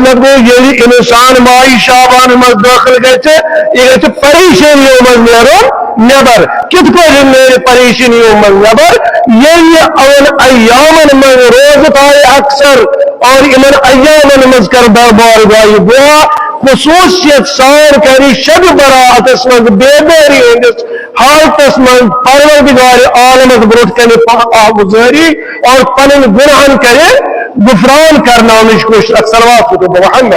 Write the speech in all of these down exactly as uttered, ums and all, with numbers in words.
مطلب گوٚو، ییٚلہِ اِنسان ماہِ شعبانَس منٛز دٲخل گژھِ، یہِ گژھِ پریشٲنیو منٛز نیرُن نٮ۪بر۔ کِتھ پٲٹھۍ نیرِ پریشٲنیو منٛز نٮ۪بر؟ ییٚلہِ یہِ یِمن ایامن منٛز روزٕ تھاوِ اکثر اور یِمن ایامن منٛز کرِ دربار گاہہِ دعا، خصوصیت سان کرِ شب براتس منٛز بیدٲری ہٕنٛدِس حالتس منٛز پروردگار عالمس برونٛٹھ کنہِ پناہ گزٲری اور پنٕنۍ گناہن کرِ غفران کرناونٕچ کوٗشش۔ اکھ صلوات پٔرِو بابا محمد۔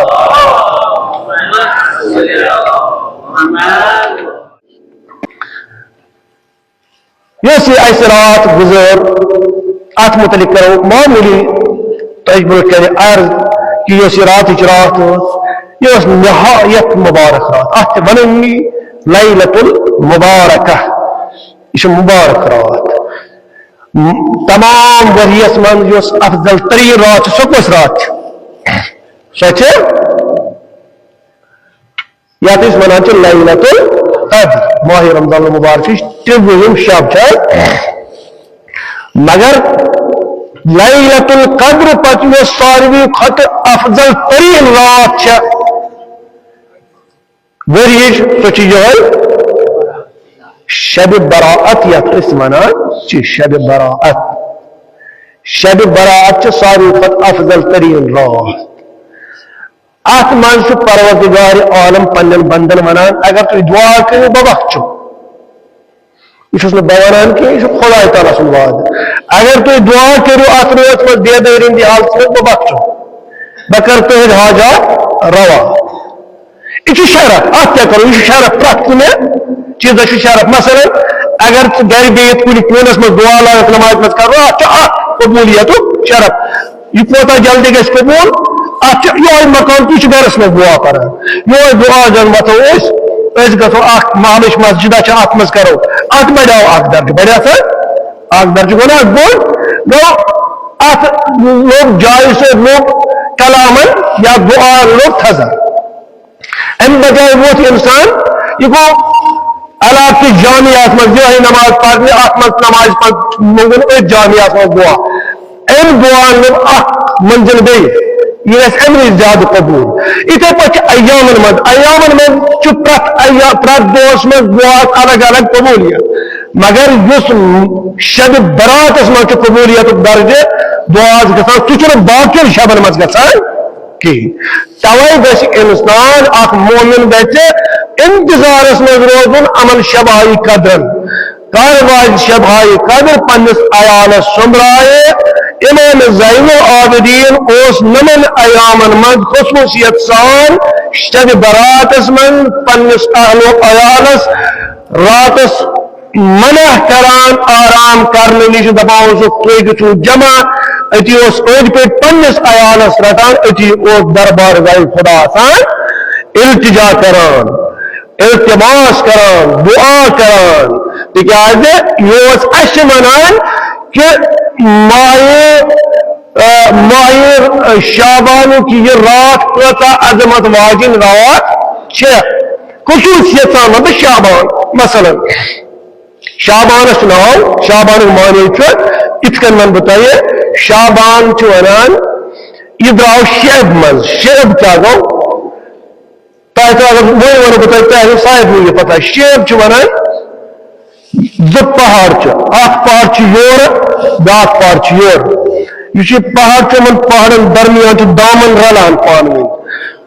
یۄس یہِ اَسہِ راتھ گُزٲر، اَتھ مُتعلِق کَرو معموٗلی تۄہہِ برٛونٛہہ کَنہِ عرض کہِ یۄس یہِ راتٕچ راتھ ٲس، یہِ ٲس نہایت مُبارک راتھ۔ اَتھ تہِ وَنان لیلۃ المبارکہ، یہِ چھِ مُبارک راتھ۔ م-، تمام ؤریَس منٛز یۄس افضل تریٖن راتھ چھِ، سۄ کۄس راتھ چھِ؟ سۄ چھِ یتھ أسۍ ونان چھِ لیلۃ القدر۔ ماہِ رمضان المبارک چھِ ترٛیٚیِم شب چھِ، مگر لیلۃ القدر پتہٕ یۄس ساروی کھۄتہٕ افضل تریٖن راتھ چھِ ؤریِچ، سۄ چھِ یِہوٚے شب برات، یتھ أسۍ ونان چھِ شب برات۔ شب برات چھِ ساروی کھۄتہٕ افضل تریٖن راتھ۔ اتھ منٛز چھُ پروردگار عالم پننٮ۪ن بندن ونان، اگر تُہۍ دعا کٔرِو، بہٕ بخشو۔ یہِ چھُس نہٕ بہٕ ونان کینٛہہ، یہِ چھُ خداے تعالیٰ سُنٛد وعدٕ۔ اگر تُہۍ دعا کٔرِو اتھ رٲژ منٛز بیدٲری ہٕنٛدِ حالتس منٛز، بہٕ بخشو، بہٕ کرٕ تُہنٛدۍ حاجات روا۔ یہِ چھُ شرف، اتھ کیٛاہ کرو، یہِ چھُ شرف پرٛٮ۪تھ کُنہِ چیٖزس چھُ شرف۔ مثلاً، اگر ژٕ گرِ بِہِتھ کُنہِ کوٗنس منٛز دعا لاگکھ نمازِ منٛز کرو، اتھ چھُ اکھ قبولیتُک شرف۔ یہِ کوتاہ جلدی گژھِ قبوٗل؟ اتھ چھُ یِہوٚے مقام، تُہۍ چھِو گرس منٛز دُعا پران، یِہوٚے دُعا زن وۄتھو أسۍ، أسۍ گژھو اکھ محلٕچ مسجدہ چھِ، اتھ منٛز کرو، اتھ بڑیو اکھ درجہٕ، بڑیو سا اکھ درجہٕ، گوٚو نا اکھ بوٚڑ؟ گوٚو اتھ لوٚگ جایہِ سۭتۍ لوٚگ کلامن یا دُعا لوٚگ تھزر۔ امہِ بجایہِ ووت انسان، یہِ گوٚو علاقہٕ کِس جامعس منٛز یِہوٚے نماز پرنہِ، اتھ منٛز نمازِ پتہٕ مونٛگُن أتھۍ جامعس منٛز دُعا۔ أمۍ دُعا نیوٗ اکھ منزل بیٚیہِ، یہِ گژھِ اَمہِ نِش زیادٕ قبوٗل۔ یِتھَے پٲٹھۍ چھِ ایامن منٛز، ایامن منٛز چھُ پرٛٮ۪تھ ایا-، پرٛٮ۪تھ دۄہس منٛز دُعاہس الگ الگ قبوٗلیت، مگر یُس شبِ براتس منٛز چھُ قبوٗلیتُک درجہٕ دُعاہس گژھان، سُہ چھُنہٕ باقین شبن منٛز گژھان کِہیٖنۍ۔ توے گژھِ انسان، اکھ مومن گژھِ انتظارس منٛز روزُن یِمن شبہائے قدرن۔ کر واتہِ شبہائے قدر پننِس عیالس سوٚمبرایہِ۔ امام زین العابدین اوس نمن ایامن منٛز خصوصیت سان شب براتس منٛز پننِس اہل و عیالس راتس منع کران آرام کرنہٕ نِش، دپان اوسُکھ، تُہۍ گٔژھِو جمع۔ أتی اوس أنٛدۍ پٔکۍ پننِس عیالس رٹان، أتی اوس دربار گاہہِ خدا آسان التجا کران، التماس کران، دعا کران، تِکیازِ یہِ اوس اسہِ ونان کہِ ماہِ، آ، ماہِ شعبانُک یہِ راتھ کۭژاہ عظمت واجِنۍ راتھ چھےٚ، خصوصیت سان ونہٕ بہٕ شعبان۔ مثلاً، شعبانس چھُ ناو، شعبانُک معنی چھُ، یِتھ کٔنۍ ونہٕ بہٕ تۄہہِ، شعبان چھُ ونان، یہِ درٛاو شعب منٛز۔ شعب کیٛاہ گوٚو؟ تۄہہِ تہِ اگر وۄنۍ ونہٕ بہٕ تۄہہِ، تۄہہِ آسیو سارنٕے یہِ پتہ، شعب چھِ ونان، زٕ پہاڑ چھِ، اکھ پہاڑ چھُ یورٕ، بیٛاکھ پہاڑ چھُ یورٕ۔ یُس یہِ پہاڑ چھُ، یِمن پہاڑن درمیان چھُ دامن رلان پانہٕ ؤنۍ،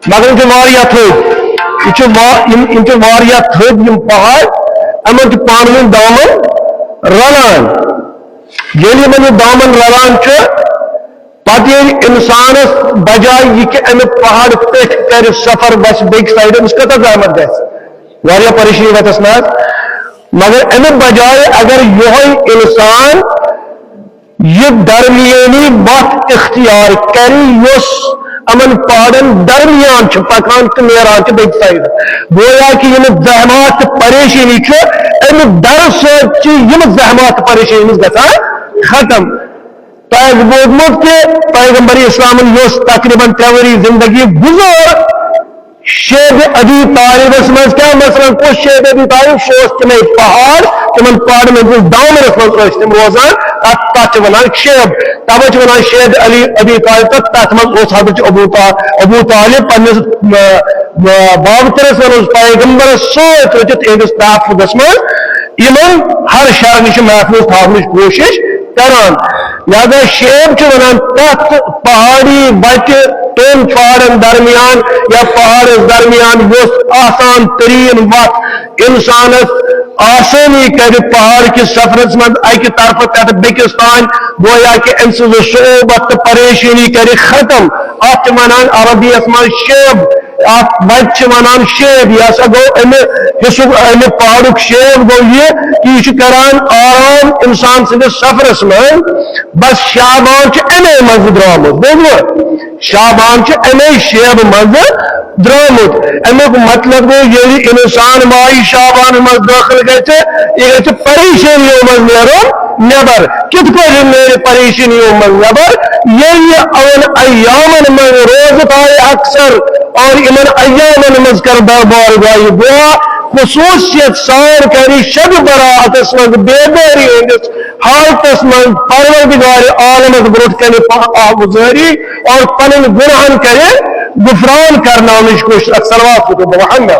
مگر یِم چھِ واریاہ تھٔدۍ، یہِ چھِ وا-، یِم، یِم چھِ واریاہ تھٔدۍ یِم پہاڑ، یِمن چھُ پانہٕ ؤنۍ دامن رلان۔ ییٚلہِ یِمن یہِ دامن رلان چھُ، پتہٕ ییٚلہِ انسانس بجایہِ یہِ کہِ امہِ پہاڑ پٮ۪ٹھ کرِ سفر، وسہِ بیٚکہِ سایڈٕ، أمِس کۭژاہ زحمت گژھِ، واریاہ پریشٲنی وتس نہ حظ۔ مگر امہِ بجایہِ اگر یِہوٚے انسان یہِ درمیٲنی وتھ اختیار کرِ، یۄس یِمن پہاڑن درمیان چھِ پکان تہٕ نیران چھِ بیٚکہِ سایڈٕ، گویا کہِ یِم زحمات تہٕ پریشٲنی چھِ، امہِ درٕ سۭتۍ چھِ یِم زحمات تہٕ پریشٲنی گژھان ختم۔ تۄہہِ آسہِ بوٗزمُت کہِ پیغمبر اسلامن یۄس تقریباً ترٛےٚ ؤری زندگی گُزٲر، شیب ابی طالبس منٛز کیٛاہ مثلاً کُس شیب ابی طالب؟ سُہ اوس تِمے پہاڑ، تِمن پہاڑن ہٕنٛدِس دامنس منٛز ٲسۍ تِم روزان، تتھ، تتھ چھِ ونان شیب۔ توے چھِ ونان شیب علی ابی طالب، تہٕ تتھ منٛز اوس حضرت ابو طا-، ابو طالب پننِس، آ، آ، بابترس منٛز اوس پیغمبرس سۭتۍ رٔٹِتھ تِہنٛدِس تحفظس منٛز یِمن ہر شر نِش محفوظ تھاونٕچ کوٗشِش کران۔ لہذا شیب چھُ ونان تتھ پہاڑی وتہِ، تِم پہاڑن درمیان یا پہاڑس درمیان یۄس آسان ترین وتھ انسانس آسٲنی کرِ پہاڑ کِس سفرس منٛز اکہِ طرفہٕ پٮ۪ٹھ بیٚکِس تام، گویا کہِ أمۍ سٕنٛز صعوبت تہٕ پریشٲنی کرِ ختم۔ اتھ چھِ ونان عربی یس منٛز شیب، اتھ وتہِ چھِ ونان شیب۔ یہِ ہسا گوٚو امہِ حصُک، امہِ پہاڑُک شیب گوٚو یہِ کہِ یہِ چھُ کران آرام انسان سٕنٛدِس سفرس منٛز۔ بس شعبان چھُ امے منٛزٕ درٛامُت، بوٗزوٕ؟ شعبان چھُ امے شیبہٕ منٛزٕ درٛامُت۔ امیُک مطلب گوٚو، ییٚلہِ انسان ماہِ شعبانس منٛز دٲخل گژھِ، یہِ گژھِ پریشٲنیو منٛز نیرُن نٮ۪بر۔ کِتھ پٲٹھۍ نیرِ پریشٲنیو منٛز نٮ۪بر؟ ییٚلہِ یہِ یِمن ایامن منٛز روزٕ تھاوِ اکثر اور یِمن ایامن منٛز کرِ بار بارگاہہِ دعا، خصوصیت سان کرِ شب براتس منٛز بیدٲری ہٕنٛدِس حالتس منٛز پروردگار عالمس برٛونٛٹھ کنہِ پناہ گزٲری اور پنٕنۍ گناہن کرِ غفران کرناونٕچ کوٗشش۔ اکھ صلوات پٔرِو بہٕ محمد۔